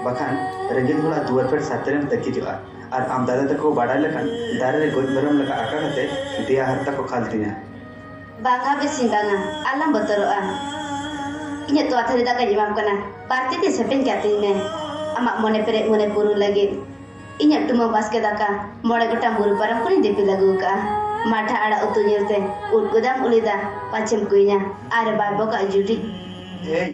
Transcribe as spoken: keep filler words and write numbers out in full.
ᱵᱟᱠᱷᱟᱱ ᱨᱮᱸᱜᱮᱡ ᱦᱚᱲᱟᱜ ᱫᱩᱣᱟᱹᱨ ᱯᱷᱮᱰ ᱥᱟᱛᱮ ᱨᱮᱢ ᱛᱟᱹᱠᱤᱡᱚᱜᱼᱟ᱾ ᱟᱨ ᱟᱢ ᱫᱟᱫᱟ ᱛᱟᱠᱚ ᱵᱟᱰᱟᱭ ᱞᱮᱠᱷᱟᱱ ᱫᱟᱨᱮ ᱨᱮ ᱜᱚᱡ ᱢᱮᱨᱚᱢ ᱞᱮᱠᱟ ᱟᱠᱟ ᱠᱟᱛᱮ ᱫᱮᱭᱟ ᱦᱟᱨᱛᱟ ᱠᱚ ᱠᱷᱟᱞ ᱛᱤᱧᱟ᱾ ᱵᱟᱝᱟ ᱵᱮᱥᱤᱧ ᱵᱟᱝᱟ, ᱟᱞᱚᱢ ᱵᱚᱛᱚᱨᱚᱜᱼᱟ᱾ ᱤᱧᱟᱹᱜ ᱛᱚᱣᱟ ᱛᱷᱟᱹᱨᱤ ᱫᱟᱠᱟᱧ ᱮᱢᱟᱢ ᱠᱟᱱᱟ, ᱵᱟᱨ ᱛᱤ ᱛᱮ ᱥᱮᱯᱮᱧ ᱠᱟᱹᱛᱤᱧ ᱢᱮ᱾ ᱟᱢᱟᱜ ᱢᱚᱱᱮ ᱯᱮᱨᱮᱡ ᱢᱚᱱᱮ ᱯᱩᱨᱩᱱ ᱞᱟᱹᱜᱤᱫ ᱤᱧᱟᱹᱜ ᱴᱩᱢᱟᱹᱝ ᱵᱟᱥᱠᱮ ᱫᱟᱠᱟ ᱢᱚᱬᱮ ᱜᱚᱴᱟᱝ ᱵᱩᱨᱩ ᱯᱟᱨᱚᱢ ᱠᱷᱚᱱᱤᱧ ᱫᱤᱯᱤᱞ ᱟᱹᱜᱩ ᱟᱠᱟᱫᱼᱟ᱾ ᱢᱟᱴᱷᱟ ᱟᱲᱟᱜ ᱩᱛᱩ ᱧᱮᱞᱛᱮ ᱩᱫ ᱜᱚᱫᱟᱢ ᱩᱞᱤᱫᱟ, ᱯᱟᱪᱷᱮᱢ ᱠᱩᱭᱧᱟ ᱟᱨ ᱵᱟᱨ ᱵᱚᱠᱟᱜ ᱡᱩᱴᱤ᱾ ᱮᱭ,